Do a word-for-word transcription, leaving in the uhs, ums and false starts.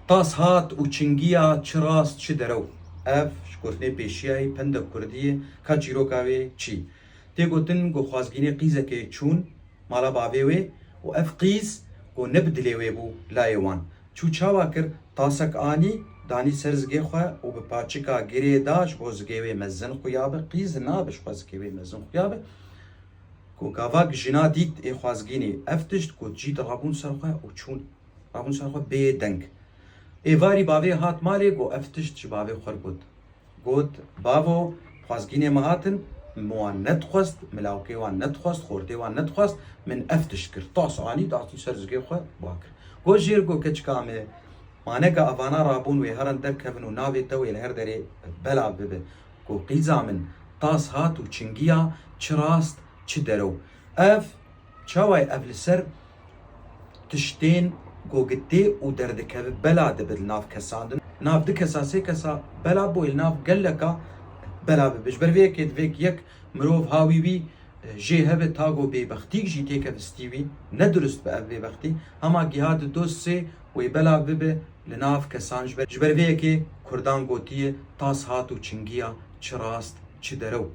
Tas hat û çingiya çi rast çi derew. Ev ji gotinê pêşiyayî pende kurdî ye, ka çîroka wê çî. Tê gotin ku xwazgînê qîzekê çûn mala bavê wê û ev qîz ku ne bi dilê wê bû layê wan. Çû çawa kir, tasek anî, danî ser zigê xwe û bi paçika girê da ji bo zigê wê mezin xuya be, qîz nabe ji xwe zikê wê mezin xuya be. Ku gava jina dît ê xwazgînî ev tişt, got, cî rabûn ser xwe û çûn. Rabûn ser xwe bê deng. Êvarî bavê hat malê, got, ev tişt ji bavê xwe got. Got, bavo, xwazgînê me hatin, min wan nedixwest, milawkê wan nedixwest, xortê wan nedixwest, min ev tişt kir. Tas anî, datî ser zigê xwe ba kir. Got, jêr, got, keçika me, manega evana rabûn wê herin derkevin û navê te wê li her derê bela bibe. Got, qîza min, tas hat û çingiya çi rast çi derew. Ev çawa ye, ev li ser tiştên gogitê û derdikeve bela dibe li nav kesan de. Nav du kesa, sê kesa bela bo, li nav geleka bela bibe. Ji ber vê yekê divê yek mirov hawî wî, e, jê hebe, ta go bêbextîk jî têke vistî wî, ne durust be ev bêbextî. Hema giha di doz sê wê bela bibe li nav kesan. Ji ber, ji ber vê yekê kurdan gotiye, tas hat û çingiya çi rast çi derew.